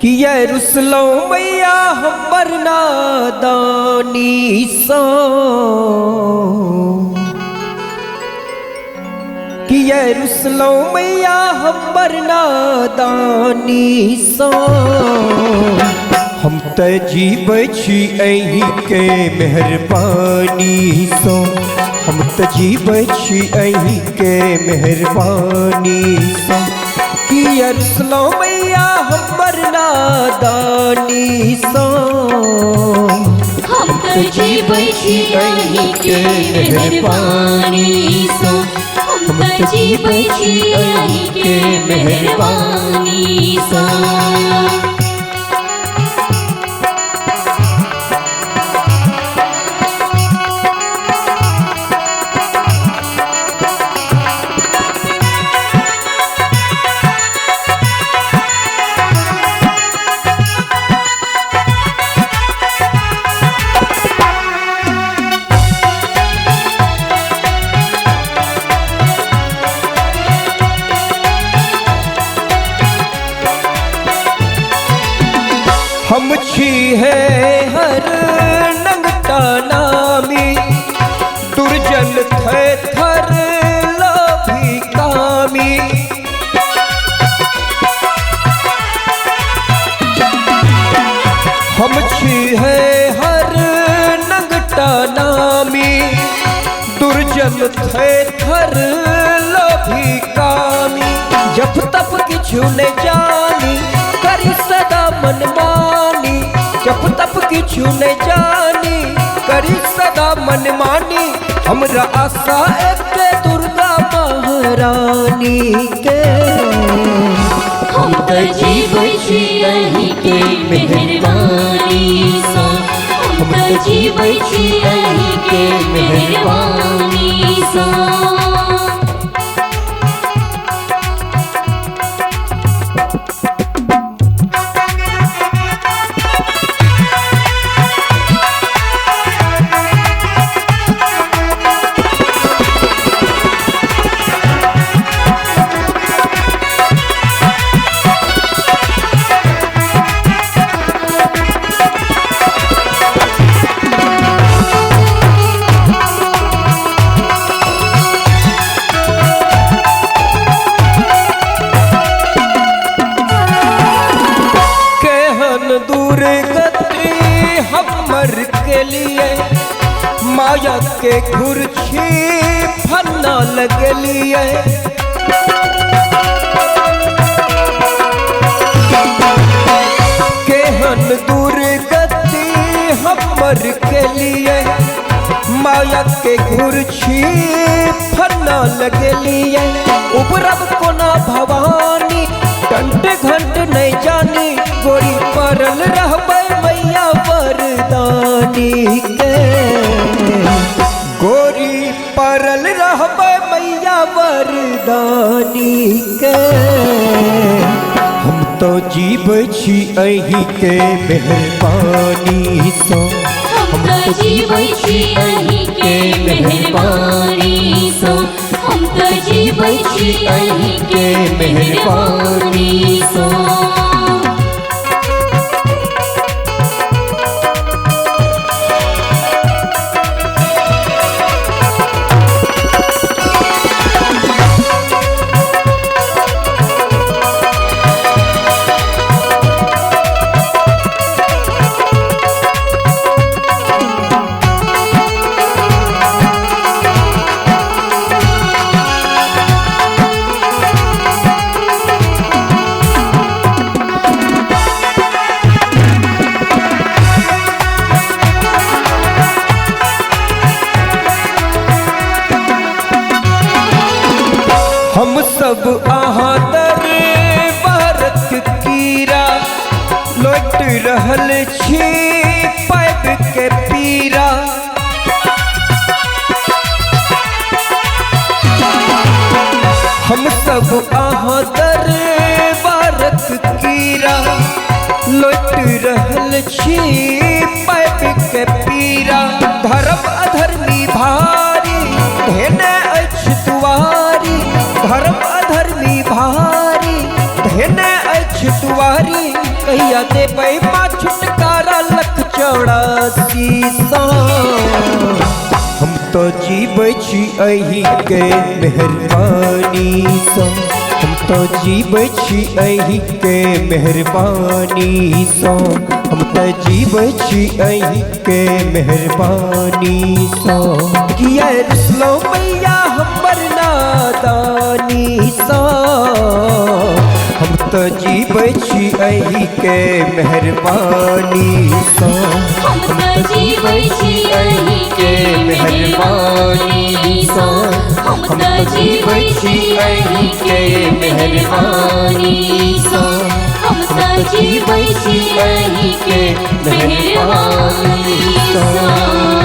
किया रुसलौ मैया हमर नादानी सँ, किया रुसलौ मैया हमर नादानी सँ। हम तऽ जीबै छी अहीँके मेहरबानी सँ, हम तऽ जीबै छी अहीँके मेहरबानी सँ। किया रुसलौ मैया हमर नादानी सँ, हम तऽ जीबै छी अहीँके मेहरबानी सँ, हम तऽ जीबै छी अहीँके मेहरबानी सँ। हम छी है हर नंगटा नामी, दुर्जन थे थर लोभी कामी। हम छी है हर नंगटा नामी, दुर्जन थे थर लोभी कामी। जप तप किछु न जानी, करी सदा मनमानी। जप तप किछु न जानी, करी सदा मनमानी। हमरा आशा एक दुर्गा महारानी के, हम तऽ जीबै छी अहीँके मेहरबानी सँ, हम तऽ जीबै छी अहीँके मेहरबानी सँ। केहन दूर गति हमर के लिए, माया के घुरछी फन्ना लगलिए। केहन दूर गति हमर के लिए, माया के घुरछी फन्ना लगलिए। उबरब कोना भवानी, टंट घंट नहीं जानी। गोरी परल रहबै मैया वरदानी के, गोरी परल रहबै मैया वरदानी के। हम तो जीबै छी अहीँके मेहरबानी सँ, हम तऽ जीबै छी अहीँके मेहरबानी सँ, हम तऽ जीबै छी अहीँके मेहरबानी सँ। हम सब अहाँ दरबारक कीरा, लौट रहल छी पाइप के पीरा। हम सब अहाँ दरबारक कीरा, लौट रहल छी पाइप के पीरा। धर्म अधर्मी भारी धेने अछि दुआरी, धर्म अधर्मी भारी धेने अछि दुआरी। कहिया देबै माँ छुटकारा लख 84 सँ। हम तो जीबै छी अही के मेहरबानी सँ, हम तो जीबै छी अही के मेहरबानी सँ, हम तो जीबै छी अही के मेहरबानी सँ। किया रुसलौं मैया हमर नादानी सँ, हम तो जीबै छी अही के मेहरबानी सँ, हम तऽ जीबै छी अही के मेहरबानी सँ, हम तऽ जीबै छी अही के मेहरबानी सँ, हम तऽ जीबै छी अही के मेहरबानी सँ।